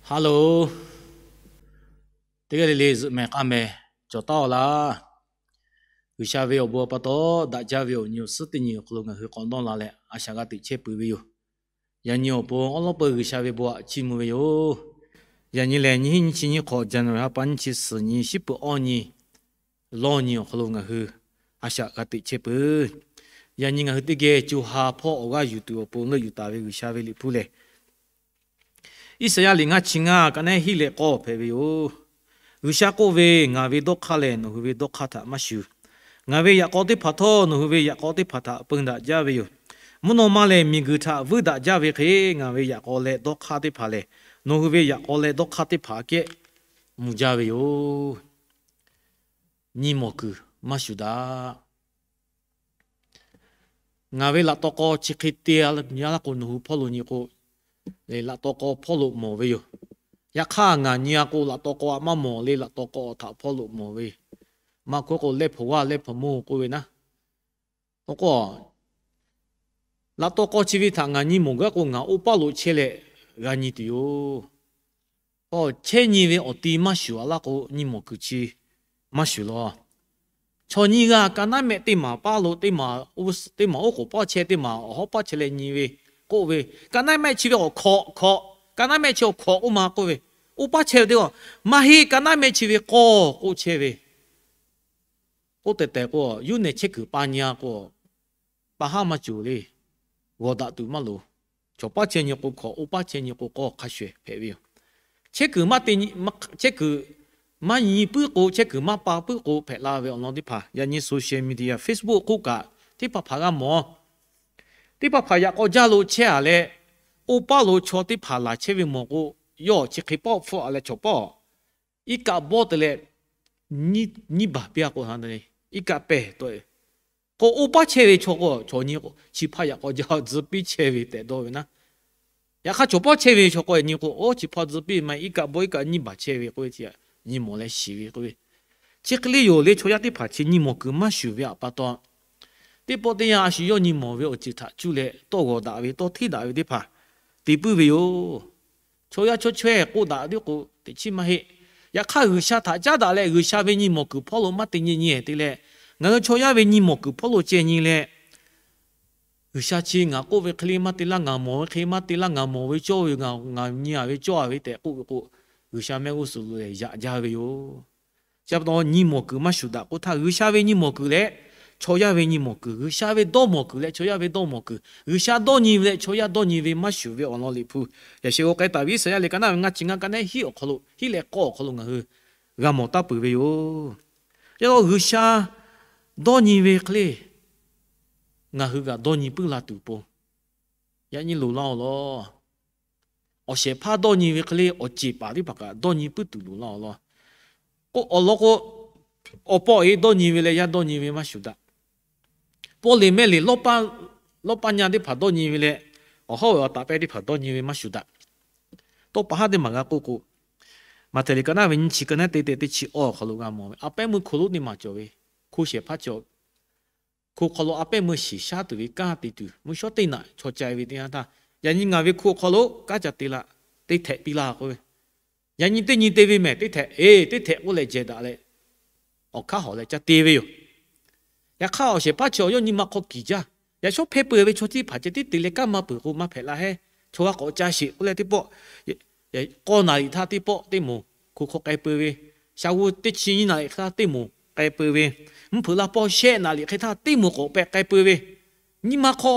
Hello, teˇ g'aˇ le le zuhꞈ mehˍ k'aˇ mehˍ cawˬ taˉ-aw laˇ. G'uiˬsha ve awˬ bon pa taw daꞈ jaˇ ve awˬ nyi awˬ suhˉ teˇ nyi awˬ hk'aw lo ngaˬ hui k'awꞈ nawˇ la leh a shaꞈ g'a teꞈ chehˇ peuˬ ve yoˬ. Yaꞈ nyi awˬ pon awˉ lawˉ peu G'uiˬsha ve bon aꞈ chiˇ mvuh ve yoˬ. Yaꞈ nyi lehˬ, nyiˇ hinˉ nyiˇ chi nyiˇ hk'awꞈ, January ha pa nyiˇ chi suhˍ nyi, shiˉ peuˬ awˇ nyi lawˇ nyi awˬ hk'aw lo ngaˬ hui a shaꞈ g'a teꞈ chehˇ peuˬ. Yaꞈ nyi ngaˬ hui teˇ geh co ha hpawˇ awˬ g'aˇ yuˬ tuˬ awˬ pon leuˆ yuˬ taˍ ve G'uiˬsha ve liꞈ hpu lehˬ, Iˉsaˍyaˆ liꞈ ngaˇ chi ngaˇ ka naˉ hiˉ leh k'awˇ hpehꞈ ve yoˬ. G'uiˬsha k'oˆ ve, Ngaˬ ve dawˇ hk'aˇ lehˬ nawˬ hui ve dawˇ hk'aˇ htaꞈ maˇ shuˍ. Ngaˬ ve yaꞈ k'aw teˇ hpaˍ htawˇ nawˬ hui ve yaꞈ k'aw teˇ hpaˍ htaꞈ peun daꞈ jaˇ ve yoˬ. Mvuhˇ naw ma lehˬ miˬguiˬ htaꞈ vuiˇ daꞈ jaˇ ve hk'e, ngaˬ ve yaꞈ k'aw leh dawˇ hk'aˇ teˇ hpaˍ lehˬ, nawˬ hui ve yaꞈ k'aw leh dawˇ hk'aˇ teˇ hpaˍ aꞈ kehˉ mvuh jaˇ ve yoˬ. Nyi mawˬ kuiˬ maˇ shuˍ daꞈ. Ngaˬ ve laꞈ taw k'aw chi hk'e te a nyi laˇ k'o, nawˬ hui hpawˇ lo nyi k'o, laꞈ taw k'aw hpawˇ lo mawˬ ve yoˬ. Yaꞈ hk'aˇ, ngaˬ nyi a k'o, laꞈ taw k'aw aꞈ maˇ mawˬ le, laꞈ taw k'aw htaꞈ hpawˇ lo mawˬ ve. Maˇ k'oˆ k'o, lehˇ hpawnˬ g'aˇ lehˇ hpawnˬ mawˇ k'oˆ ve naˉ, k'o k'o, laꞈ taw k'aw chi ve htaꞈ ngaˬ nyi mawˬ gaˇ k'o, ngaˬ oˇ paˇ lo chehˇ leh g'a nyi tuˬ yoˬ. Chehˇ nyi ve awˬ ti maˇ shuˍ a laˇ k'o, nyi mawˬ kuiˬ chi maˇ shuˍ law. Chaw nyiˇ g'aˇ ka naˉ mehˆ teˇ maˬ paˇ lo, teˇ maˬ oˉ k'oˍ pawˆ chehˇ, teˇ maˬ awˬ hawˉ pawˆ chehˇ leh nyi ve k'oˆ ve, ka naˉ mehˆ chi ve awˬ hkawꞈ hkawꞈ, ka naˉ mehˆ chi awˬ hkawꞈ k'oˆ ma k'oˆ ve, oˇ paˇ chehˇ ve teˇ g'aˇ maˇ heˆ, ka naˉ mehˆ chi ve k'awˇ k'oˆ chehˇ ve. K'oˆ tehˬ tehˬ k'o, yawˇ nehˬ chehˇ kuiˬ pa nyi a k'o, pa haˉ maˇ cawˬ le. G'awˬ daꞈ tuˬ maˇ loˍ. Chawˬ paˇ chehˇ nyi k'o hkawꞈ, oˇ paˇ chehˇ nyi k'o k'awˇ hk'a shuˍ hpehꞈ ve yoˬ. Chehˇ kuiˬ maˇ te, chehˇ kuiˬ maˇ nyi puiˉ k'o, chehˇ kuiˬ maˇ pa puiˉ k'o hpehꞈ la ve awˬ lawn teˇ hpaˍ yaꞈ nyi social media, Facebook hk'oˆ kaꞈ teˇ hpaˍ hpaˍ g'a mawˬ. Teˇ hpaˍ hpaˍ yaꞈ k'aw jaˇ lo chehˇ a leh, oˇ paˇ lo chaw teˇ hpaˍ laˬ chehˇ ve mawˬ k'o, yawˇ chi hk'e pawˆ hpfuhˆ a leh chaw pawˆ iˉ kaˆ bawˇ te leh nyiˇ baˬ piˇ a k'o, iˉ kaˆ pehˬ taw k'o, oˇ paˇ chehˇ ve chaw k'o, chaw nyi k'o, chi hpaˇ yaꞈ k'aw jaˇ tzuhˇ piˇ chehˇ ve tehꞈ dawˇ ve naˉ. Yaꞈ hk'aˇ, chaw pawˆ chehˇ ve chaw k'o nyi k'o, oˇ chi hpaˇ tzuhˇ piˇ maˇ iˉ kaˆ bawˇ iˉ kaˆ nyiˇ baˬ chehˇ ve k'oˆ ve, nyi mawˬ leh shiˍ ve k'oˆ ve, chi hk'e le yoˬ le. Chaw yaˇ teˇ hpaˍ chi nyi mawˬ kuiˬ maˇ shuˍ ve awˬ pa taw, teˇ pawˆ teˇ yanˇ a shu yawˇ nyi mawˬ ve awˬ ceuˬ htaꞈ cuˇ leh tawˇ g'awˬ daꞈ ve, tawˇ hteˇ daꞈ ve teˇ hpaˍ te puiˉ ve yoˬ. Chaw yaˇ chaw chaweh k'oˆ daꞈ tiˉ k'o teꞈ chiˉ maˇ heˆ. Yaꞈ hk'aˇ, G'uiˬsha htaꞈ caˉ daꞈ leh G'uiˬsha ve nyi mawˬ kuiˬ hpawˇ lo maˇ te nyi nyi te leh, ngaˬ hui chaw yaˇ ve nyi mawˬ kuiˬ hpawˇ lo ceh nyi leh, G'uiˬsha chi ngaˬ k'oˆ ve hk'e le maˇ te laˇ, ngaˬ mawˬ ve hk'e maˇ te laˇ, ngaˬ mawˬ ve cawˇ ve, ngaˬ nyi a ve cawˇ a ve tehꞈ k'oˆ ve k'o, G'uiˬsha mehˆ g'uˇ suhˍ lo lehˬ yaꞈ jaˇ ve yoˬ. Chi pa taw nyi mawˬ kuiˬ maˇ shuˍ daꞈ k'oˆ htaˇ, G'uiˬsha ve nyi mawˬ kuiˬ leh chaw yaˇ ve nyi mawˬ kuiˬ, G'uiˬsha ve dawˇ mawˬ kuiˬ leh chaw yaˇ ve dawˇ mawˬ kuiˬ, G'uiˬsha dawˇ nyi ve leh chaw yaˇ dawˇ nyi ve maˇ shuˍ ve awˬ lawn liꞈ hpu yaꞈ sheh g'aw k'ai taˍ ve Iˉsaˍyaˆ liꞈ ka naˉ ve ngaˇ chi ngaˇ ka naˉ hiˉ awˬ hk'aw lo, hiˉ leh k'awˇ awˬ hk'aw lo ngaˬ hui g'a mawˬ taˍ peuˬ ve yoˬ. Yaꞈ hk'aˇ, G'uiˬsha dawˇ nyi ve hk'e le ngaˬ hui kaꞈ dawˇ nyi puiˉ la tuˬ pon yaꞈ nyi loˍ laˇ-oˬ law. Awˬ shehˍ hpaˇ dawˇ nyi ve hk'e le awˬ ceˬ paˍ teˇ hpaˍ kaꞈ dawˇ nyi puiˉ tuˬ loˍ laˇ-oˬ law. K'o, awˬ lawn k'o, awˬ pawˆ eˬ dawˇ nyi ve leh yaˇ dawˇ nyi ve maˇ shuˍ daꞈ. Pawˇ leˬ mehˇ leˬ lawˇ paˇ nyaˇ teˇ hpaˍ dawˇ nyi ve leh, awˬ hawˉ ve awˬ taˍ pehˇ teˇ hpaˍ dawˇ nyi ve maˇ shuˍ daꞈ. Tawˇ pa haˉ teˇ maˬ g'a k'oˆ k'o, Maꞈhtehˍ liꞈ ka naˉ ve nyiˇ chi ka naˉ te te teˇ chi awˇ awˬ hk'aw lo g'a mawˬ ve, a pehˉ meuˇ hko lonˉ teˇ maˬ cawˬ ve, hko shehˍ hpaˇ cawˬ. Hko hk'aw lo a pehˉ meuˇ shiˍ shaˉ tuˬ ve kanˉ te tuˬ mvuhˇ shawˉ teˇ naꞈ chaw ca ve teˇ yanˇ htaˇ, yaꞈ nyi ngaˬ ve hko awˬ hk'aw lo kanˉ ca te la, teˇ htehꞈ piˇ laˇ k'oˆ ve, yaꞈ nyi teˇ nyi te ve mehˬ teˇ htehꞈ, eˬ, teˇ htehꞈ k'oˆ leh jehˬ daꞈ leh, awˬ hkanˉ hawˍ leh ca te ve yoˬ. Yaꞈ hk'aˇ, awˬ shehˍ hpaˇ chi awˬ yawˇ nyi ma hk'aw kiˬ jaˇ. Yaꞈ shawˉ hpeh peuˬ ve chaw teˇ hpaˍ ceh tiˉ te leh kanˉ maˇ peuˬ k'o maˇ hpehꞈ la hehˉ. Chaw g'a k'awꞈ ca sheˍ k'oˆ leh teˇ pawˆ k'awˇ naˍ riˍ htaˇ teˇ pawˆ teˇ moˍ hko hk'aw k'ai peuˬ ve, shaˍ g'uˇ teˇ chi nyiˇ naˍ riˍ hk'e htaˇ teˇ moˍ k'ai peuˬ ve, mvuhˇ hpeuꞈ laˇ pawˆ shehˆ naˍ riˍ hk'e htaˇ teˇ moˍ k'awꞈ pehꞈ k'ai peuˬ ve, nyi ma hk'aw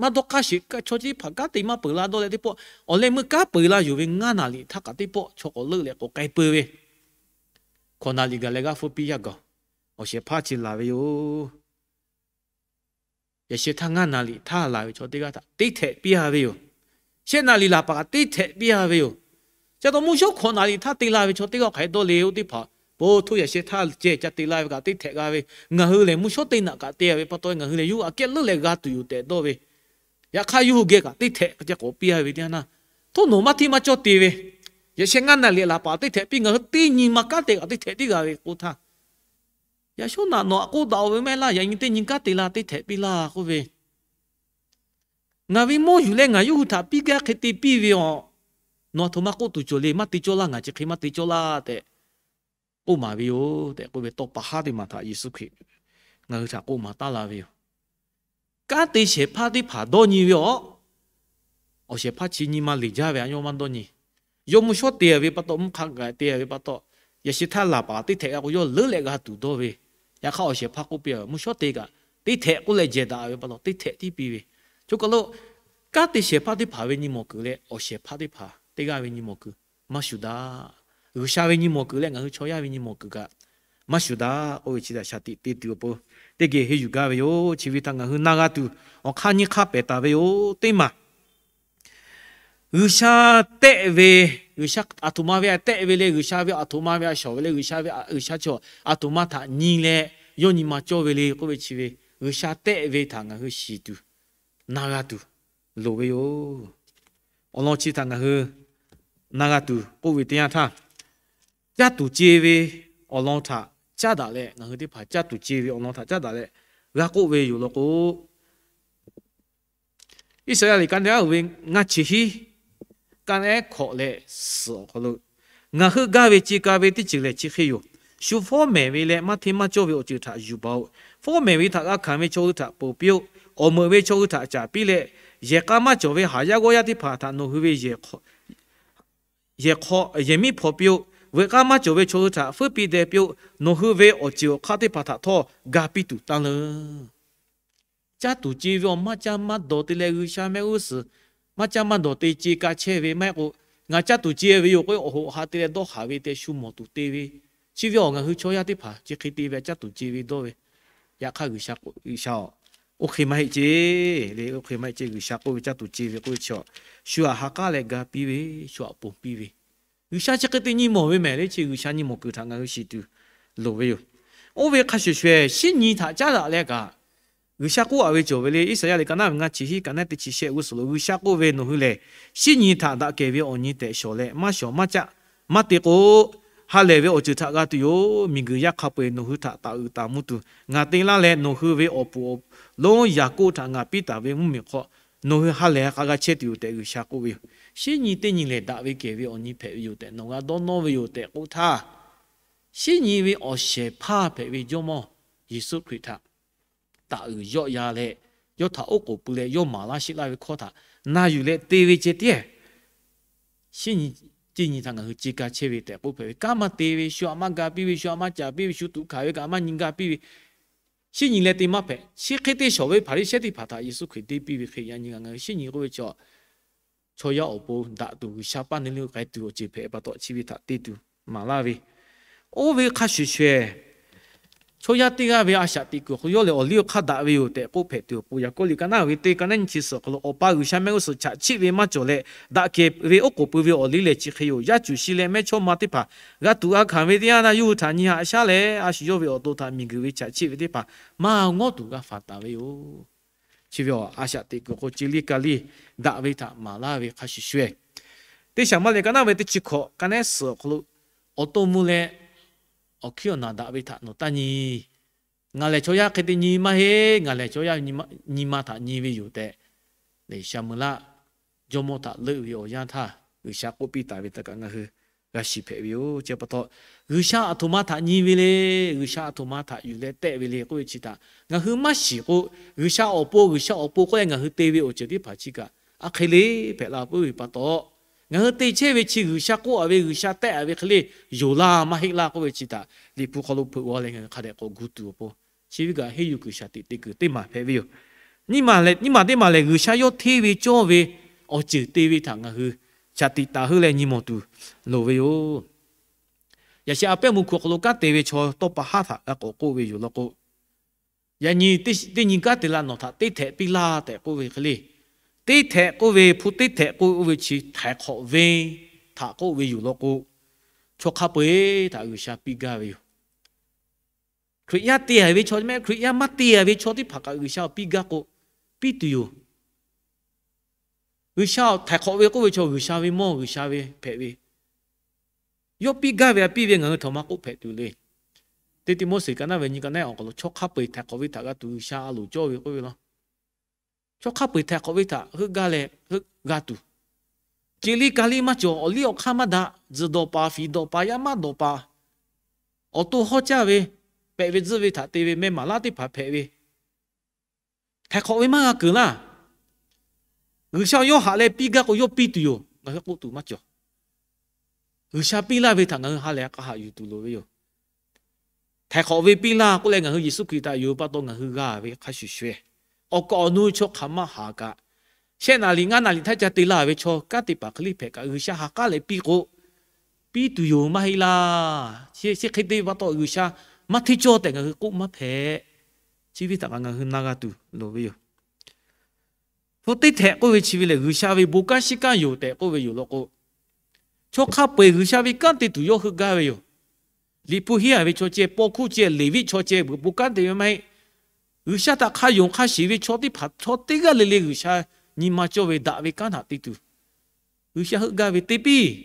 maˇ dawˇ hk'aˇ sheˍ, chaw chi teˇ hpaˍ kanˉ te maˇ peuˬ la dawˇ leh teˇ pawˆ, awˬ leh meuˇ kanˉ peuˬ la yuˬ ve ngaˇ naˍ riˍ htaˇ kaꞈ teˇ pawˆ chaw k'awꞈ leuˆ leh k'awꞈ k'ai peuˬ ve, hkawꞈ naˍ riˍ gaˬ leh g'aˇ hpfuhˇ piˇ yaˇ gaˬ. Awˬ shehˍ hpaˇ chi laˬ ve yoˬ. Yaꞈ sheh htaˇ ngaˇ naˍ riˍ htaˇ laˬ ve chaw teˇ g'aˇ htaꞈ teˇ htehꞈ piˇ a ve yoˬ. Shehˆ naˍ riˍ laˬ paˍ kaꞈ teˇ htehꞈ piˇ a ve yoˬ. Chi taw mvuhˇ shawˉ hkawꞈ naˍ riˍ htaˇ te la ve chaw teˇ g'aˇ hk'aˬ hk'e dawˇ le oˇ teˇ hpaˍ, po htoˇ yaꞈ sheh htaˇ ceh ca te la ve kaꞈ teˇ htehꞈ g'a ve, ngaˬ hui lehˬ mvuhˇ shawˉ teˇ naꞈ kaꞈ te a ve pa taw ngaˬ hui lehˬ yawˇ hui aꞈ kehˉ leuˆ leh g'a tuˬ yoˬ tehꞈ dawˇ ve, yaꞈ hk'aˇ yawˇ hui geh kaꞈ teˇ htehꞈ ceh k'awꞈ piˇ a ve teˇ yanˇ htaˇ, htoˇ nawˬ maˇ hteˇ maˇ cawˇ te ve, yaꞈ sheh ngaˇ naˍ riˍ laˬ paˍ teˇ htehꞈ piˇ, ngaˬ hui teˇ nyi ma kanˉ te kaꞈ teˇ htehꞈ tiˉ g'a ve k'o htaˇ, yaꞈ shawˉ naꞈ nawˬ aꞈ k'oˆ daꞈ-oˬ ve mehˆ laˇ, yaꞈ nyi teˇ nyi kanˉ te la teˇ htehꞈ piˇ laˇ k'oˆ ve, ngaˬ ve mawˇ yuˬ leh ngaˬ yawˇ hui htaꞈ piˇ gaˇ hk'e te piˇ ve awˬ Nawˬ aˬ htoꞈ ma k'oˆ tuˬ cawˬ le, maˇ te cawˇ laˇ, ngaˬ chi hk'e maˇ te cawˇ laˇ tehꞈ k'oˆ maˍ ve yoˬ tehꞈ k'oˆ ve tawˇ pa haˉ teˇ maˬ htaꞈ Yeˍsuˆ Hkriꞈ ngaˬ hui htaꞈ k'oˆ maˍ taˉ la ve yoˬ. Kanˉ te shehˍ hpaˇ teˇ hpaˍ dawˇ nyi ve awˬ, awˬ shehˍ hpaˇ chi nyi ma leˬ jaˇ ve a yawˇ maˇ dawˇ nyi. Yawˇ mvuhˇ shawˉ te ve pa taw, mvuhˇ hk'a gaˬ te ve pa taw, yaꞈ shi htaˇ laˬ paˍ teˇ htehꞈ g'a k'o, yawˇ leuˉ leh g'a tuˬ dawˇ ve. Yaꞈ hk'aˇ awˬ shehˍ hpaˇ k'oˆ piˇ, mvuhˇ shawˉ te kaꞈ teˇ htehꞈ k'oˆ leh jehˬ daꞈ ve pa taw, teˇ htehꞈ tiˉ piˇ ve. Choˬ kaˬ lo kanˉ te shehˍ hpaˇ teˇ hpaˍ ve nyi mawˬ kuiˬ leh awˬ shehˍ hpaˇ teˇ hpaˍ teˇ g'aˇ ve nyi mawˬ kuiˬ maˇ shuˍ daꞈ. G'uiˬsha ve nyi mawˬ kuiˬ leh ngaˬ hui chaw yaˇ ve nyi mawˬ kuiˬ kaꞈ maˇ shuˍ daꞈ k'oˆ ve chi htaꞈ shaˍ tiꞈ te tuˬ awˬ pon teˇ geh henˇ yuˬ gaˇ ve yoˬ. Chi ve htaꞈ ngaˬ hui na g'a tuˬ awˬ hk'aˇ nyiˇ hk'aˇ pehˬ taˍ ve yoˬ. Teˇ maˬ, G'uiˬsha tehˆ ve, G'uiˬsha aˬ htoꞈ ma ve a tehˆ ve le, G'uiˬsha ve aˬ htoꞈ ma ve a shawˍ ve le, G'uiˬsha ve, G'uiˬsha chaw aˬ htoꞈ ma htaꞈ nyi leh yawˇ nyi ma cawˇ ve le k'oˆ ve chi ve, G'uiˬsha tehˆ ve htaꞈ ngaˬ hui shiˍ tuˬ na g'a tuˬ loˍ ve yoˬ. Awˬ lawn chi htaꞈ ngaˬ hui na g'a tuˬ k'oˆ ve teˇ yanˇ htaˇ, caˇ tuˬ ce ve awˬ lawn htaꞈ caˉ daꞈ leh, ngaˬ hui teˇ hpaˍ caˇ tuˬ ce ve awˬ lawn htaꞈ caˉ daꞈ leh g'a k'oˆ ve yoˬ law k'o, Iˉsaˍyaˆ liꞈ ka naˉ uiˍ ve ngaˇ chi hiˉ, ka naˉ hkawꞈ leh suhˍ awˬ hk'aw lo, ngaˬ heuˆ gaˇ ve ce ka ve teˇ ceuˬ lehˬ chi hk'e yoˬ. Shu fawˉ mehˍ ve leh maˇ hteˇ maˇ cawˇ ve awˬ ceuˬ htaꞈ yuˬ baˬ-oꞈ. Fawˉ mehˍ ve htaꞈ g'a hkanˍ ve chaw hui htaꞈ ponˬ piˇ-oˆ. Awˬ meuꞈ ve chaw hui htaꞈ caˍ piˇ leh, yehˬ k'a maˇ cawˬ ve haˍ yaˇ g'awˇ yaˇ teˇ hpaˍ htaꞈ nawˬ hui ve yehˬ miˉ hpaw piˇ-oˆ. Veuꞈ k'aˇ maˇ cawˬ ve chaw hui htaꞈ fuiˉ piˇ deh piˇ-oˆ. Nawˬ hui ve awˬ ceuˬ awˬ hk'aˇ teˇ hpaˍ htaꞈ htawˇ ga piˇ tuˬ taˇ leuˬ. Caˇ tuˬ ce ve awˬ maˇ caˇ maˇ dawˬ te leh G'uiˬsha mehˆ g'uˇ suhˍ maˇ caˇ maˇ dawˬ te ce ka chehˇ ve maˇ heˆ k'o, ngaˬ caˇ tuˬ ce ve yoˬ k'o, awˬ hoꞈ ha te leh dawˇ haˍ ve te shu mawˬ tuˬ te ve. Chi ve awˬ ngaˬ hui chaw yaˇ teˇ hpaˍ chi hk'e te ve caˇ tuˬ ce ve dawˇ ve. Yaꞈ hk'aˇ G'uiˬsha k'o, G'uiˬsha-oˬ, oˇ hk'e maˇ heˆ ce le. Oˇ hk'e maˇ heˆ ce. G'uiˬsha k'oˆ ve caˇ tuˬ ce ve k'oˆ ve chi, shu htaꞈ ha k'aˉ leh ga piˇ ve, shu htaꞈ ponˬ piˇ ve. G'uiˬsha chi hk'e te nyi mawˬ ve mehˍ le. Chi G'uiˬsha nyi mawˬ kuiˬ htaꞈ ngaˬ hui shiˍ tuˬ loˍ ve yoˬ. Oˇ ve hk'a shuˍ shuˍ shinˉ nyi htaꞈ caˉ daꞈ leh kaꞈ, G'uiˬsha k'oˆ a ve cawˬ ve le. Iˉsaˍyaˆ liꞈ ka naˉ ve ngaˇ chi hiˉ, ka naˉ teˇ chi shehˆ g'uˇ suhˍ lo G'uiˬsha k'oˆ ve, Nawˬ hui lehˬ shinˉ nyi htaꞈ daꞈ kehˬ ve awˬ nyi tehꞈ shawˍ leh maˇ shawˍ maˇ caˆ maˇ te k'o, ha lehˬ ve awˬ ceuˬ htaꞈ g'a tuˬ yoˬ. Miˬguiˬ yaˇ hk'a peu-eˬ nawˬ hui htaꞈ taˍ uiˍ taˍ mvuh tuˬ ngaˬ te laˇ leh, nawˬ hui ve awˬ puˍ awˬ lonˉ Yaˍkoˆ htaꞈ ngaˬ piˇ taˍ ve mvuhˇmiˬ hk'aw nawˬ hui ha lehˬ k'a g'a chehˇ tuˬ yoˬ tehꞈ G'uiˬsha k'oˆ ve yoˬ. Shinˉ nyi teˇ nyi lehˬ daꞈ ve kehˬ ve awˬ nyi hpehꞈ ve yoˬ tehꞈ nawˬ g'a dawˇ nawˇ ve yoˬ tehꞈ k'oˆ htaˇ, shinˉ nyi ve awˬ shehˍ hpaˇ hpehꞈ ve Jawˇmawˇ Yeˍsuˆ Hkriꞈ htaꞈ taˍ uiˍ yawˆ yan leh, yawˇ htaꞈ oˉ k'oˍ pui leh yawˇ maˍ laˇ sheˆ laˇ ve hkawˇ htaꞈ na yuˬ leh te ve ceh tiˉ, shinˉ nyi teˇ nyi htaꞈ ngaˬ hui ce ka chehˇ ve tehꞈ k'oˆ hpehꞈ ve. Kanˉ maˇ te ve, shu aꞈ maˇ ga piˇ ve, shu aꞈ maˇ caˍ piˇ ve, shu tuꞈ hkanˍ ve kaꞈ maˇ nyi ga piˇ ve, shinˉ nyi leh te maˇ hpehꞈ. Chi hk'e te shawˍ ve Hpaˍriˍsehˇ teˇ hpaˍ htaꞈ Yeˍsuˆ Hkriꞈ te piˇ ve hk'e, yaꞈ nyi ngaˬ hui shinˉ nyi k'oˆ ve chi, chaw yaˇ awˬ pon daꞈ tuˬ G'uiˬsha paˇ neˇ lo k'ai tuˬ awˬ ceuˬ hpehꞈ pa taw, chi ve htaꞈ te tuˬ maˍ laˇ ve. Oˇ ve hk'a shuˍ shuˍ, chaw yaˇ teˇ g'aˇ ve a shaꞈ teꞈ kuiˬ awˬ hk'aw lo yawˇ lehˬ awˬ liˇ awˬ hk'aˇ daꞈ ve yoˬ tehꞈ k'oˆ hpehꞈ tuˬ awˬ pon, Yaˍkoˆ liꞈ ka naˉ ve teˇ ka naˉ nyi chi suhˍ awˬ hk'aw lo, Awˬ pa G'uiˬsha mehˆ g'uˇ suhˍ chaꞈ chiˆ ve maˇ cawˬ leh, daꞈ kehˬ ve oˉ k'oˍ pui ve awˬ liˇ lehˬ chi hk'e yoˬ. Yaˇ cuˬ shi leh mehˇchawˇma teˇ hpaˍ g'a tuꞈ g'a hkanˍ ve teˇ yanˇ na, yawˇ hui htaꞈ nyi haꞈ shaˉ leh, a shu yawˇ ve awˬ to htaꞈ miˬguiˬ ve chaꞈ chiˆ ve teˇ hpaˍ maˇ ngawˉ tuˬ g'a faˍ taˍ ve yoˬ. Chi ve awˬ a shaꞈ teꞈ kuiˬ hk'aw ce liˇ ka liˇ daꞈ ve htaꞈ maˍ laˇ ve hk'a shuˍ shuˍ, Teˇ Shaˍmuˍlaˆ liꞈ ka naˉ ve teˇ chi hkawꞈ ka naˉ suhˍ awˬ hk'aw lo, awˬ to mvuh leh awˬ hkiˉ awˬ naˬ daꞈ ve htaꞈ nawˬ taˇ nyi. Ngaˬ lehˬ chaw yaˇ hk'e te nyi maˇ heˆ. Ngaˬ lehˬ chaw yaˇ nyi ma htaꞈ nyi ve yoˬ tehꞈ, Shaˍmuˍlaˆ jawˇmawˇ htaꞈ leuˆ ve awˬ yanˇ htaˇ G'uiˬsha k'oˆ piˇ taˍ ve htaꞈ kaꞈ ngaˬ hui g'a shiˍ hpehꞈ ve yoˬ. Chi pa taw, G'uiˬsha aˬ htoꞈ ma htaꞈ nyi ve le, G'uiˬsha aˬ htoꞈ ma htaꞈ yuˬ leh tehˆ ve le k'oˆ ve chi htaꞈ ngaˬ hui maˇ shiˍ k'o, G'uiˬsha awˬ pon, G'uiˬsha awˬ pon k'oˆ leh ngaˬ hui te ve awˬ ceuˬ teˇ hpaˍ chi kaꞈ a hk'e le hpehꞈ la puiˉ ve pa taw, ngaˬ hui te chehˇ ve chi G'uiˬsha k'oˆ a ve, G'uiˬsha tehˆ a ve hk'e le yoˬ laˇ maˇ heˆ laˇ k'oˆ ve chi htaꞈ Liꞈ hpu hk'aw lo hpeuꞈ g'aw leh ngaˬ hui hk'a dehꞈ k'awꞈ gu tuˬ awˬ pon, chi ve kaꞈ henˇ yuˬ kuiˬ shaˍ tiꞈ te kuiˬ teˇ maˬ hpehꞈ ve yoˬ. Nyiˇ maˬ teˇ maˬ lehˬ, G'uiˬsha yawˇ hteˇ ve cawˇ ve awˬ ceuˬ te ve htaꞈ ngaˬ hui shaˍ tiꞈ taˍ heuˆ leh nyi mawˬ tuˬ loˍ ve yoˬ. Yaꞈ sheh a pehˉ mvuh hkui awˬ hk'aw lo kanˉ te ve chaw tawˇ pa haˉ htaꞈ g'a k'awꞈ k'oˆ ve yoˬ law k'o, yaꞈ nyi teˇ nyi kanˉ te la nawˬ htaꞈ teˇ htehꞈ piˇ laˇ tehꞈ k'oˆ ve hk'e le. Teˇ htehꞈ k'oˆ ve, hpu teˇ htehꞈ k'oˆ ve chi htaiˍ hk'awꞈ venˇ htaꞈ k'oˆ ve yoˬ law k'o, chaw hk'a peu-eˬ htaꞈ G'uiˬsha piˇ gaˇ ve yoˬ. Hkriꞈ yaˇ te a ve chaw mehˆ, Hkriꞈ yaˇ maˇ te a ve chaw teˇ hpaˍ kaꞈ G'uiˬsha awˬ piˇ gaˇ k'o, piˇ tuˬ yoˬ. G'uiˬsha htaiˍ hk'awꞈ ve k'oˆ ve chaw G'uiˬsha ve mawˇ, G'uiˬsha ve hpehꞈ ve, yawˇ piˇ gaˇ ve a piˇ ve ngaˬ hui htaꞈ maˇ k'oˆ hpehꞈ tuˬ le. Teˇ Tiˆmoˉseˍ ka naˉ ve nyi ka naˉ awˬ hk'aw lo chaw hk'a peu-eˬ htaiˍ hk'awꞈ ve htaꞈ g'a tuˬ G'uiˬsha a loˍ cawˇ ve k'oˆ ve law. Chaw hk'a peu-eˬ htaiˍ hk'awꞈ ve htaꞈ heuˆ gaˇ leh heuˆ g'a tuˬ, Ceˬ liˇ ka liˇ maˇ cawˬ, awˬ liˇ awˬ hk'aˇ maˇ daꞈ, tzuhˬ dawˬ paˍ, fiˍ dawˬ paˍ, yaˇ maˇ dawˬ paˍ, awˬ to hawˉ caˇ ve, pehꞈ ve tzuhˆ ve htaꞈ te ve meh maˍ laˇ teˇ hpaˍ hpehꞈ ve, htaiˍ hk'awꞈ ve maˇ g'a keunˍ laˇ. G'uiˬsha yawˇ haꞈ leh piˇ gaˇ k'o, yawˇ piˇ tuˬ yoˬ. Ngaˬ hui k'oˆ tuˬ maˇ cawˬ. G'uiˬsha piˇ laˇ ve htaꞈ ngaˬ hui ha lehˬ k'a haꞈ yuˬ tuˬ loˍ ve yoˬ. Htaiˍ hk'awꞈ ve piˇ laˇ k'oˆ leh ngaˬ hui Yeˍsuˆ Hkriꞈ htaꞈ yuˬ pa taw ngaˬ hui g'a ve hk'a shuˍ shuˍ, awˬ kaˍ awˬ nu chaw hk'aˬ maˇ haˍ kaꞈ, shehˆ naˍ riˍ ngaˇ naˍ riˍ htaˇ ca te laˇ ve chaw kanˉ te paˍ hk'e le hpehꞈ kaꞈ, G'uiˬsha ha k'aˉ leh piˇ k'o, piˇ tuˬ yoˬ maˇ heˆ laˇ. Chi hk'e te ve pa taw G'uiˬsha maˇ hteˇ cawˇ tehꞈ ngaˬ hui k'oˆ maˇ hpehꞈ. Chi ve htaꞈ kaꞈ ngaˬ hui na g'a tuˬ loˍ ve yoˬ. Hpu teˇ htehꞈ k'oˆ ve chi ve lehˬ, G'uiˬsha ve bon kanˉ shiˉ kanˉ yoˬ tehꞈ k'oˆ ve yoˬ law k'o, chaw hk'a peu-eˬ G'uiˬsha ve kanˉ te tuˬ yawˇ heuˆ gaˇ ve yoˬ. Liꞈ hpu henˇ a ve chaw ceh, paw hkuˇ ceh, Leˍviˆ chaw ceh, bon kanˉ te ve maˇ heˆ. G'uiˬsha htaꞈ hk'a yonˍ hk'a shiˍ ve chaw teˇ hpaˍ chaw teˇ g'aˇ le le G'uiˬsha nyi ma cawˇ ve daꞈ ve kanˉ htaꞈ te tuˬ, G'uiˬsha heuˆ gaˇ ve te piˇ.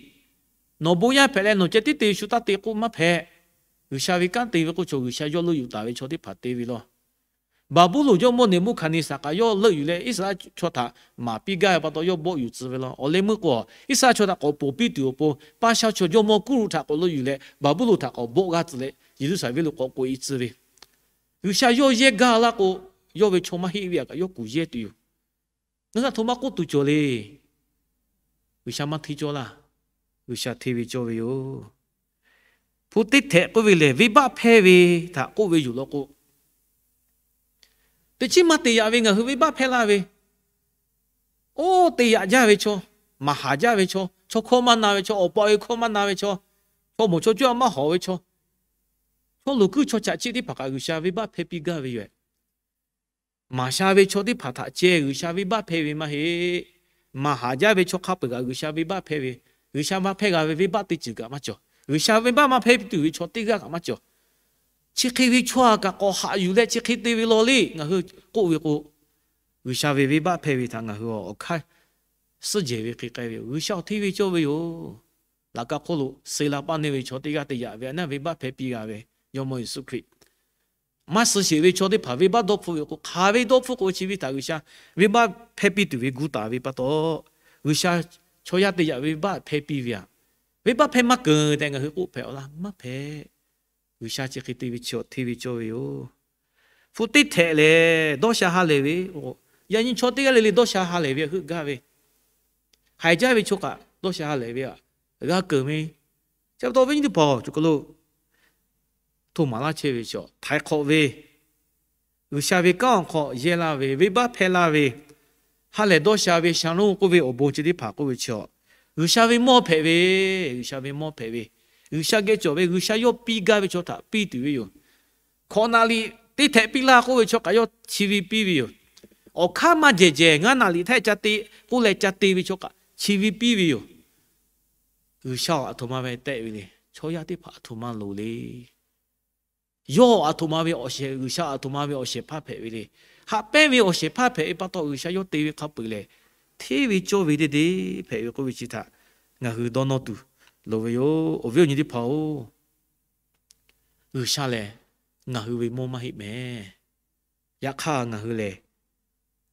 Nawˬ bon yaˇ hpehꞈ leh nawˬ ceh tiˉ te ve shu taˇ te k'oˆ maˇ hpehꞈ. G'uiˬsha ve kanˉ te ve k'oˆ chaw G'uiˬsha yawˇ leuˆ yuˬ taˍ ve chaw teˇ hpaˍ te ve law. Baˍbuˍlonˍ jawˇmawˇ Neˍbuˆhkaˍneˍsaˍ kaꞈ yawˇ leuˆ yuˬ leh Iˉsaˍreˍlaˆ chaw htaꞈ maˍ piˇ gaˇ ve pa taw yawˇ bawˆ yuˬ tcuh ve law. Awˬ leh meuˇ k'o, Iˉsaˍreˍlaˆ chaw htaꞈ k'awꞈ ponˬ piˇ tuˬ awˬ pon Paˇshaˆ chaw jawˇmawˇ Kuˇruˆ htaꞈ k'awꞈ leuˆ yuˬ leh Baˍbuˍlonˍ htaꞈ k'awꞈ bawˆ g'aˇ tcuh leh Yeˍruˆsaˍlehnˍ venˇ lo k'awꞈ k'oꞈ-e tcuh ve. G'uiˬsha yawˇ yehˇ gaˇ laˇ k'o, yawˇ ve chaw maˇ heˆ ve htaꞈ kaꞈ yawˇ kuˬ yehˇ tuˬ yoˬ. Ngaˬ hui a htoꞈ ma k'oˆ tuˬ cawˬ le. G'uiˬsha maˇ hteˇ cawˇ laˇ. G'uiˬsha hteˇ ve cawˇ ve yoˬ. Hpu teˇ htehꞈ k'oˆ ve lehˬ, venˇbaˆ hpehˇ ve htaꞈ k'oˆ ve yoˬ law k'o, teˇ chiˉ maˇ te yaꞈ ve ngaˬ hui venˇbaˆ hpehˇ laˇ ve, oˇ te yaꞈ jaˇ ve chaw, maˍ haˍ jaˇ ve chaw, chaw hkawˇ maˇ na ve chaw, awˬ pa ve hkawˇ maˇ na ve chaw, chaw mawˬ chaw cawˇ a maˇ hawˍ ve chaw, chaw luˬ kuiˉ chaw chaꞈ chiˆ teˇ hpaˍ kaꞈ G'uiˬsha venˇbaˆ hpehˇ piˇ gaˇ ve yoˬ. Maˍ sha ve chaw teˇ hpaˍ htaꞈ ceh G'uiˬsha venˇbaˆ hpehˇ ve maˇ heˆ. Maˍ haˍ jaˇ ve chaw hk'a peu-eˬ kaꞈ G'uiˬsha venˇbaˆ hpehˇ ve, G'uiˬsha maˇ hpehˇ g'a ve venˇbaˆ teˇ ceuˬ kaꞈ maˇ cawˬ. G'uiˬsha venˇbaˆ maˇ hpehˇ tuˬ ve chaw teˇ g'aˇ kaꞈ maˇ cawˬ. Chi hk'e ve chaw a kaꞈ k'awꞈ haꞈ yuˬ leh chi hk'e te ve law le. Ngaˬ hui k'oˆ ve k'o, G'uiˬsha ve venˇbaˆ hpehˇ ve htaꞈ ngaˬ hui awˬ hk'aˇ suhˉ jehˬ ve hk'e k'ai ve yoˬ. G'uiˬsha awˬ hteˇ ve cawˇ ve yoˬ. Laꞈ ka hk'oˆ lo suh la paˇ neˇ ve chaw teˇ g'aˇ te yaꞈ ve a naˇ venˇbaˆ hpehˇ piˇ g'a ve, Jawˇmawˇ Yeˍsuˆ Hkriꞈ maˇ suh sheˍ ve chaw teˇ hpaˍ venˇbaˆ dawˇ hpfuhˆ ve k'o, hk'aˬ ve dawˇ hpfuhˆ k'o chi ve htaꞈ G'uiˬsha venˇbaˆ hpehˇ piˇ tuˬ ve gu taˍ ve pa taw, G'uiˬsha chaw yaˇ te yaꞈ ve venˇbaˆ hpehˇ piˇ ve aꞈ, venˇbaˆ hpehˇ maˇ keunˍ tehꞈ ngaˬ hui k'oˆ hpehꞈ a laˇ. Maˇ hpehꞈ. G'uiˬsha chi hk'e te ve chi awˬ hteˇ ve cawˇ ve yoˬ. Hpu teˇ htehꞈ lehˬ, dawˇ sha ha lehˬ ve, yaꞈ nyi chaw teˇ g'aˇ le le dawˇ sha ha lehˬ ve heuˆ gaˇ ve, haiˬ jaˇ ve chaw kaꞈ dawˇ sha ha lehˬ ve aꞈ g'a keunˍ ve. Chi pa taw viˉ nyi teˇ hpaˍ-oˬ, cawˬ hk'aw lo htoˇ maˍ laˇ chehˇ ve chi htaiˍ hk'awꞈ ve, G'uiˬsha ve kanˉ awˬ hk'aw yehˇ laˇ ve, venˇbaˆ hpehˇ laˇ ve, ha lehˬ dawˇ sha ve, sha lonˉ k'oˆ ve awˬ bon chi teˇ hpaˍ k'oˆ ve chi, G'uiˬsha ve mawˇ hpehꞈ ve, G'uiˬsha ve mawˇ hpehꞈ ve, G'uiˬsha geh cawˬ ve, G'uiˬsha yawˇ piˇ gaˇ ve chaw htaꞈ piˇ tuˬ ve yoˬ. Hkawꞈ naˍ riˍ teˇ htehꞈ piˇ laˇ k'oˆ ve chaw kaꞈ yawˇ chi ve piˇ ve yoˬ. Awˬ hk'aˇ maˇ jehˬ jehˬ ngaˇ naˍ riˍ htaˇ ca te k'oˆ leh ca te ve chaw kaꞈ chi ve piˇ ve yoˬ. G'uiˬsha a htoꞈ ma ve tehˆ ve le. Chaw yaˇ teˇ hpaˍ a htoꞈ ma loˍ le. Yawˇ a htoꞈ ma ve awˬ shehˍ, G'uiˬsha a htoꞈ ma ve awˬ shehˍ hpaˇ hpehꞈ ve le. Haꞈ pehnˇ ve awˬ shehˍ hpaˇ hpehꞈ ve pa taw, G'uiˬsha yawˇ te ve hk'a peu-eˬ lehˬ, hteˇ ve cawˇ ve deˇ deˇ hpehꞈ ve k'oˆ ve chi htaꞈ ngaˬ hui dawˇ nawˇ tuˬ loˍ ve yoˬ. Awˬ viˉ awˬ nyi teˇ hpaˍ-oˬ, G'uiˬsha lehˬ ngaˬ hui ve mawˇ maˇ heˆ mehˍ. Yaꞈ hk'aˇ ngaˬ hui lehˬ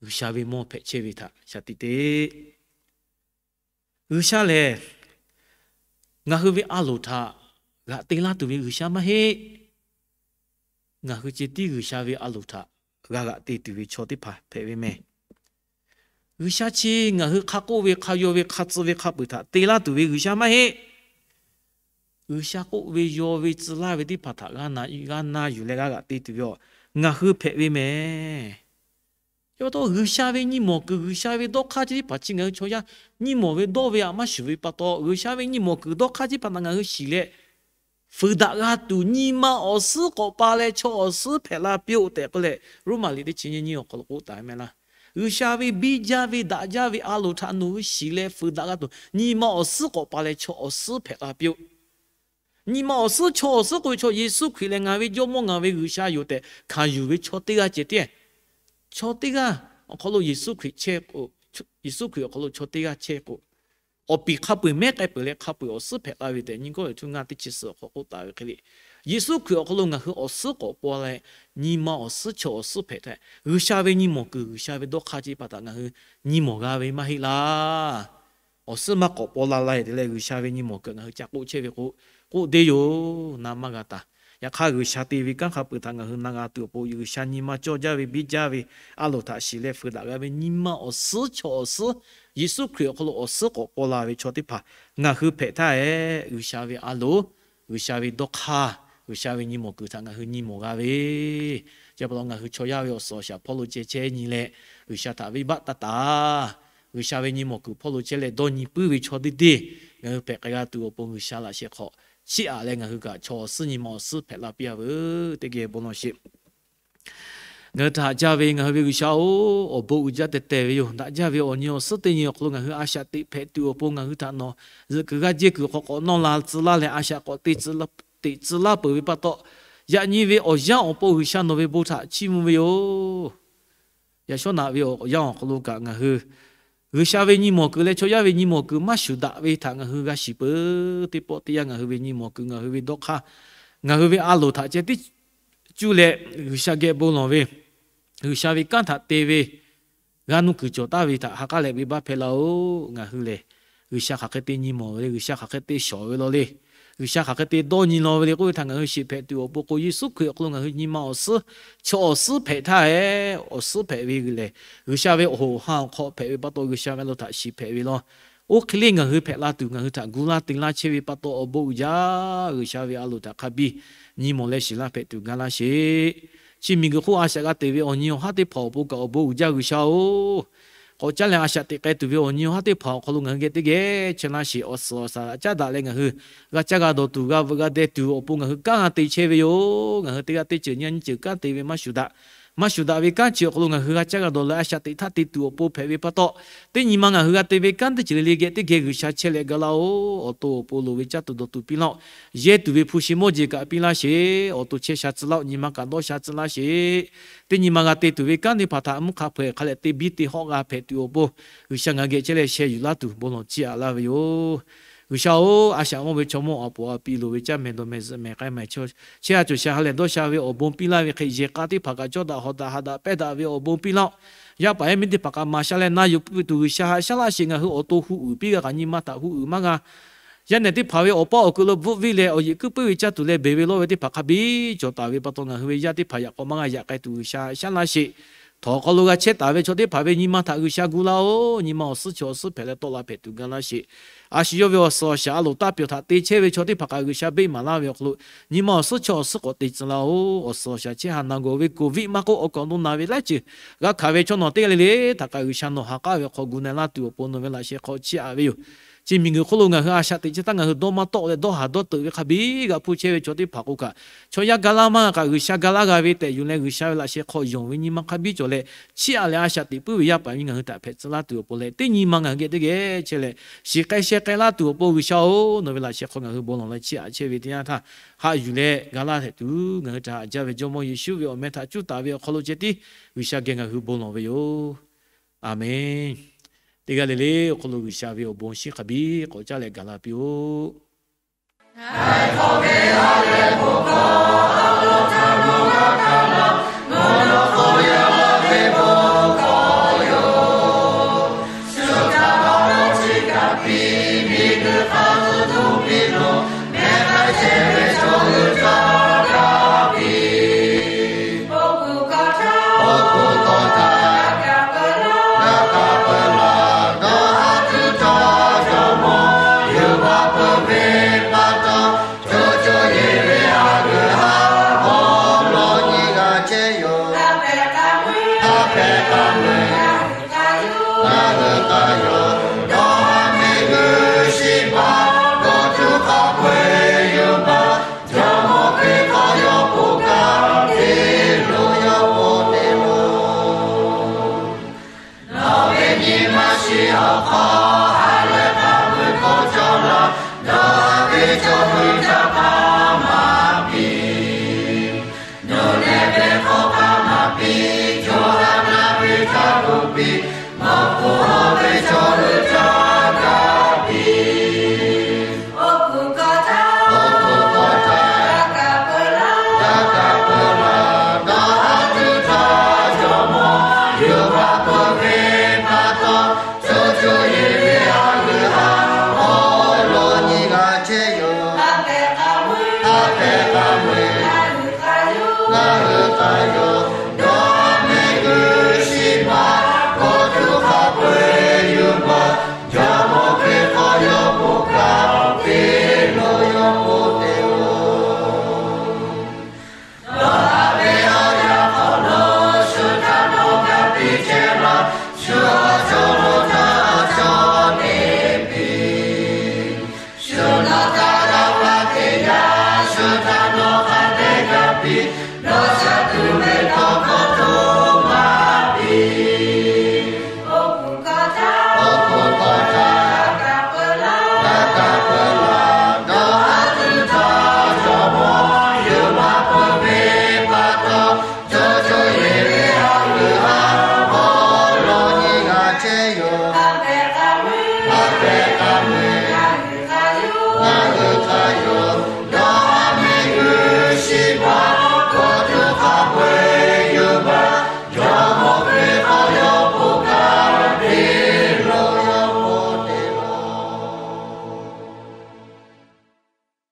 G'uiˬsha ve mawˇ hpehꞈ chehˇ ve htaꞈ shaˍ tiꞈ te. G'uiˬsha lehˬ ngaˬ hui ve a loˍ htaꞈ g'aꞈ te laˇ tuˬ ve G'uiˬsha maˇ heˆ. Ngaˬ hui ceh tiˉ G'uiˬsha ve a loˍ htaꞈ g'a g'aꞈ te tuˬ ve chaw teˇ hpaˍ hpehꞈ ve mehˍ. G'uiˬsha chi ngaˬ hui hk'a k'oˆ ve, hk'a yaw ve, hk'a tcuh ve, hk'a peu-eˬ htaꞈ te laˇ tuˬ ve G'uiˬsha maˇ heˆ. G'uiˬsha k'oˆ ve, yaw ve, tcuh laˇ ve teˇ hpaˍ htaꞈ g'a na yuˬ, g'a na yuˬ leh g'a g'aꞈ te tuˬ ve awˬ ngaˬ hui hpehꞈ ve mehˍ. Chi pa taw G'uiˬsha ve nyi mawˬ kuiˬ, G'uiˬsha ve dawˇ hk'aˇ chi teˇ hpaˍ chi ngaˬ hui chaw yaˇ nyi mawˬ ve dawˇ ve aꞈ maˇ shuˍ ve pa taw, G'uiˬsha ve nyi mawˬ kuiˬ dawˇ hk'aˇ chi teˇ hpaˍ htaꞈ ngaˬ hui shiˍ leh fuiˍ daꞈ g'a tuˬ, nyi ma awˬ suhˉ k'awꞈ pa leh chaw awˬ suhˉ hpehꞈ la piˇ-oˆ tehꞈ k'oˆ leh, Roˉmaꞈ liꞈ teˇ chi nyiˇ nyiˇ awˬ hk'aw lo k'oˆ taˍ ve mehˍ laˇ. G'uiˬsha ve biˇ jaˇ ve daꞈ jaˇ ve a loˍ htaꞈ nawˬ hui shiˍ leh fuiˍ daꞈ g'a tuˬ, nyi ma awˬ suhˉ k'awꞈ pa leh chaw awˬ suhˉ hpehꞈ la piˇ-oˆ. Nyi ma awˬ suhˉ, chaw awˬ suhˉ k'oˆ ve chaw, Yeˍsuˆ Hkriꞈ lehˬ ngaˬ ve Jawˇmawˇ, ngaˬ ve G'uiˬsha yoˬ tehꞈ hkanˍ yuˬ ve chaw teˇ g'aˇ ceh tiˉ, chaw teˇ g'aˇ awˬ hk'aw lo Yeˍsuˆ Hkriꞈ chehˇ k'o, Yeˍsuˆ Hkriꞈ awˬ hk'aw lo chaw teˇ g'aˇ chehˇ k'o, awˬ piˍ hk'a peu-eˬ mehˉ k'ai peuˬ leh hk'a peu-eˬ awˬ suhˉ hpehꞈ la ve tehꞈ Nyiˇ Kawˇrenˍhtuˆ ngaˇ teˇ chi suhˍ awˬ hk'aw k'oˆ taˍ ve hk'e le, Yeˍsuˆ Hkriꞈ awˬ hk'aw lo ngaˬ hui awˬ suhˉ k'awꞈ paw leh, nyi ma awˬ suhˉ, chaw awˬ suhˉ hpehꞈ htaˇ, G'uiˬsha ve nyi mawˬ kuiˬ, G'uiˬsha ve dawˇ hk'aˇ chi teˇ hpaˍ htaꞈ ngaˬ hui nyi mawˬ g'a ve maˇ heˆ laˇ. awˬ suhˉ maˇ k'awꞈ paw la la-e te leh G'uiˬsha ve nyi mawˬ kuiˬ ngaˬ hui ca k'oˆ chehˇ ve k'o, k'oˆ deˇ yoˬ. Na maˇ g'a taˍ. Yaꞈ hk'aˇ, G'uiˬsha te ve kanˉ hk'a peuˬ htaꞈ ngaˬ hui na g'a tuˬ awˬ pon, G'uiˬsha nyi ma cawˇ jaˇ ve biˇ jaˇ ve a loˍ htaꞈ shiˍ leh fuiˍ daꞈ g'a ve nyi ma awˬ suhˉ chaw awˬ suhˉ, Yeˍsuˆ Hkriꞈ awˬ hk'aw lo awˬ suhˉ k'awꞈ paw la ve chaw teˇ hpaˍ ngaˬ hui hpehꞈ htaˇ-e, G'uiˬsha ve a loˍ, G'uiˬsha ve dawˇ hk'aˇ, G'uiˬsha ve nyi mawˬ kuiˬ htaꞈ ngaˬ hui nyi mawˬ g'a ve, chi pa taw ngaˬ hui chaw yaˇ ve awˬ suhˍ awˬ shaˍ hpawˇ lo ceh chehˇ nyi leh, G'uiˬsha htaꞈ venˇbaˆ taˇ taˍ. G'uiˬsha ve nyi mawˬ kuiˬ hpawˇ lo chehˇ leh dawˇ nyi puiˉ ve chaw teˇ deˇ ngaˬ hui hpehꞈ k'ai g'a tuˬ awˬ pon G'uiˬsha laꞈ sheh hk'aw chiˇ aꞈ leh ngaˬ hui kaꞈ chaw awˬ suhˉ nyi ma awˬ suhˉ hpehꞈ la piˇ-a veuˬ. Teˇ geh bon lawˬ sheˍ. Ngaˬ hui htaꞈ jaˇ ve ngaˬ hui ve G'uiˬsha-oˬ, awˬ bon uiˍ jaˇ teh teh ve yoˬ. Daꞈ jaˇ ve awˬ nyi awˬ suhˉ teˇ nyi awˬ hk'aw lo ngaˬ hui a shaꞈ teꞈ hpehꞈ tuˬ awˬ pon ngaˬ hui htaꞈ nawˬ zuhꞈ kuiˬ g'aˇ jehˇ kuiˬ hk'aw k'awꞈ nawˇ la tcuh laˇ leh a shaꞈ k'awꞈ teꞈ teꞈ tcuh laˇ peuˬ ve pa taw, yaꞈ nyi ve awˬ yanˇ awˬ pon G'uiˬsha nawˬ ve bon htaꞈ chiˇ mvuh ve yoˬ. Yaꞈ shawˉ naꞈ ve awˬ yanˇ awˬ hk'aw lo kaꞈ ngaˬ hui G'uiˬsha ve nyi mawˬ kuiˬ leh chaw yaˇ ve nyi mawˬ kuiˬ maˇ shuˍ daꞈ ve htaꞈ ngaˬ hui g'a shiˍ peuˬ. Teˇ pawˆ teˇ yanˇ ngaˬ hui ve nyi mawˬ kuiˬ, ngaˬ hui ve dawˇ hk'aˇ, ngaˬ hui ve a loˍ htaꞈ ceh tiˉ cuˇ leh G'uiˬsha geh bon lawˬ ve, G'uiˬsha ve kanˉ htaꞈ te ve g'a nuˇ kuiˬ cawˬ taˍ ve htaꞈ ha k'aˉ leh venˇbaˆ hpehˇ laˇ-oˬ. Ngaˬ hui lehˬ, G'uiˬsha hk'aˬ hk'e te nyi mawˬ ve le, G'uiˬsha hk'aˬ hk'e te shawˍ ve law le, G'uiˬsha hk'aˬ hk'e te dawˇ nyi law ve le k'oˆ ve htaꞈ ngaˬ hui shiˍ hpehꞈ tuˬ awˬ pon k'o, Yeˍsuˆ Hkriꞈ awˬ hk'aw lo ngaˬ hui nyi ma awˬ suhˉ, chaw awˬ suhˉ hpehꞈ htaˇ-e, awˬ suhˉ hpehꞈ ve g'uiˬ lehˬ, G'uiˬsha ve awˬ hoꞈ ha awˬ hk'aw hpehꞈ ve pa taw G'uiˬsha ve a loˍ htaꞈ shiˍ hpehꞈ ve law. Oˇ hk'e le ngaˬ hui hpehꞈ la tuˬ ngaˬ hui htaꞈ gu laˇ te laˇ chehˇ ve pa taw awˬ bon uiˍ jaˇ. G'uiˬsha ve a loˍ htaꞈ hk'a biˇ nyi mawˬ leh shiˍ laˇ hpehꞈ tuˬ ga laˇ sheˍ. Chi miˬguiˬ hk'oˆ a shaꞈ g'a te ve awˬ nyi awˬ haˉ teˇ hpaˍ awˬ pon kaꞈ awˬ bon uiˍ jaˇ G'uiˬsha-oˬ, k'awꞈ caˉ leh a shaꞈ teꞈ k'ai tuˬ ve awˬ nyi awˬ haˉ teˇ hpaˍ awˬ hk'aw lo ngaˬ hui geh teˇ geh chehˇ laˇ sheˍ. Awˬ suhˍ awˬ shaˍ htaꞈ caˉ daꞈ leh ngaˬ hui g'a caˇ g'a dawˬ tuˬ, g'a veuꞈ g'a deh tuˬ awˬ pon ngaˬ hui kanˉ g'a te chehˇ ve yoˬ. Ngaˬ hui teˇ g'aˇ teˇ ceuˬ nyi nyi ceuˬ kanˉ te ve maˇ shuˍ daꞈ. Maˇ shuˍ daꞈ ve kanˉ chi awˬ hk'aw lo ngaˬ hui g'a caˇ g'a dawˬ leh a shaꞈ teꞈ htaˇ te tuˬ awˬ pon hpehꞈ ve pa taw, teˇ nyi ma ngaˬ hui g'a te ve kanˉ teˇ ceuˬ le le geh teˇ geh G'uiˬsha chehˇ leh ga laˇ-oˬ. Awˬ to awˬ pon loˍ ve caˇ tuˬ dawˬ tuˬ piˇ laˇ-oˆ. Yehˇ tuˬ ve hpu shi mawˇ jeˬ kaꞈ piˇ laˇ sheˍ. Awˬ to chehˇ sha tcuh laˇ-oˆ. Nyi ma kaꞈ dawˇ sha tcuh laˇ sheˍ. Teˇ nyi ma g'a te tuˬ ve kanˉ teˇ hpaˍ htaꞈ mvuhˇ hk'a hpawehˬ hk'a leh te biˇ te hawˆ g'a hpehꞈ tuˬ awˬ pon, G'uiˬsha ngaˬ geh chehˇ leh sheh yuˬ laˇ tuˬ bon lawˬ chiˇ aꞈ laˇ ve yoˬ. G'uiˬsha-oˬ, a shaꞈ mawˇ ve chaw mawˇ awˬ poˍ awˬ pi loˍ ve caˇ mehˍ dawˬ mehˍ zuhꞈ mehˍ k'ai mehˍ chehˇ sha cawˬ sha ha lehˬ dawˇ sha ve awˬ bon piˇ laˇ ve hk'e, yehˬ k'a teˇ hpaˍ kaꞈ cawˇ daꞈ hawˍ daꞈ haꞈ daꞈ pehˇ daꞈ ve awˬ bon piˇ laˇ-oˆ. Yaˇ paˍ yaˇ miˇ teˇ hpaˍ kaꞈ maˍ sha leh na yuˬ puiˉ ve tuˬ G'uiˬsha haꞈ shaˉ laˇ sheˍ. Ngaˬ hui awˬ to hu uiˍ piˇ g'a kaꞈ nyi ma htaꞈ hu uiˍ maˇ g'a. Yaˇ nehˬ teˇ hpaˍ ve awˬ paˇ awˬ keu lo bvuhˆ viˇ leh awˬ yeꞈ kuiˉ puiˉ ve caˇ tuˬ leh beˬ ve lawˇ ve teˇ hpaˍ hk'a biˇ cawˬ taˍ ve pa taw, ngaˬ hui ve yaˇ teˇ hpaˍ yaꞈ k'aw maˇ g'a yaꞈ k'ai tuˬ G'uiˬsha haꞈ shaˉ laˇ sheˍ. Htawnˍ hk'aw lo g'a chehˇ taˍ ve chaw teˇ hpaˍ ve nyi ma htaꞈ G'uiˬsha gu laˇ-oˆ. Nyi ma awˬ suhˉ chaw awˬ suhˉ hpehꞈ leh tawˆ la hpehꞈ tuˬ ga laˇ sheˍ. A shu yawˇ ve awˬ suhˍ awˬ shaˍ a loˍ taˇ pyawˬ htaꞈ te chehˇ ve chaw teˇ hpaˍ kaꞈ G'uiˬsha beˆ maˍ laˇ ve awˬ hk'aw lo, nyi ma awˬ suhˉ chaw awˬ suhˉ k'awꞈ te tcuh laˇ-oˆ. Awˬ suhˍ awˬ shaˍ chehˇ ha na gawˬ ve Covid maˇ k'oˆ, awˬ kaˍ awˬ to naˬ ve laiˉ ceuˬ g'a hkanˍ ve chaw nawˬ teˇ g'aˇ le le htaꞈ kaꞈ G'uiˬsha nawˬ ha k'aˉ ve hk'aw gu na laˇ tuˬ awˬ pon nawˬ ve laꞈ sheh hk'aw chiˇ aꞈ ve yoˬ. Chi miˬguiˬ hk'oˆ lo ngaˬ hui a shaꞈ teꞈ chehˇ htaˇ ngaˬ hui dawˇ maˇ tawˆ leh dawˇ haˍ dawˇ teuꞈ ve hk'a biˇ g'a hpuˇ chehˇ ve chaw teˇ hpaˍ k'o kaꞈ, chaw yaˇ ga laˇ maˇ g'a kaꞈ G'uiˬsha ga laˇ g'a ve tehꞈ yuˬ leh G'uiˬsha ve laꞈ sheh hk'aw yonˍ ve nyi ma hk'a biˇ cawˬ leh, chiˇ aꞈ leh a shaꞈ teꞈ puiˉ ve yaˇ paˍ yaˇ miˇ ngaˬ hui htaꞈ hpehꞈ tcuh laˇ tuˬ awˬ pon leh, teˇ nyi ma ngaˬ hui geh teˇ geh chehˇ leh, shiˍ k'ai sheh k'ai laˇ tuˬ awˬ pon G'uiˬsha-oˬ, nawˬ ve laꞈ sheh hk'aw ngaˬ hui bon lawˬ leh chiˇ aꞈ chehˇ ve teˇ yanˇ htaˇ, haꞈ yuˬ leh ga laˇ hpehꞈ tuˬ ngaˬ hui htaꞈ haꞈ jaˇ ve Jawˇmawˇ Yeˍsuˆ ve awˬ meh htaꞈ cuˇ taˍ ve awˬ hk'aw lo ceh tiˉ G'uiˬsha geh ngaˬ hui bon lawˬ ve yoˬ. Aˬmenˍ. Teˇ g'aˇ le le awˬ hk'aw lo G'uiˬsha ve awˬ bon shinˉ hk'a biˇ k'awꞈ caˇ leh gaˬ la piˇ-oˆ. Ngaˬ hui hk'a yoˬ, ngaˬ hui hk'a yoˬ.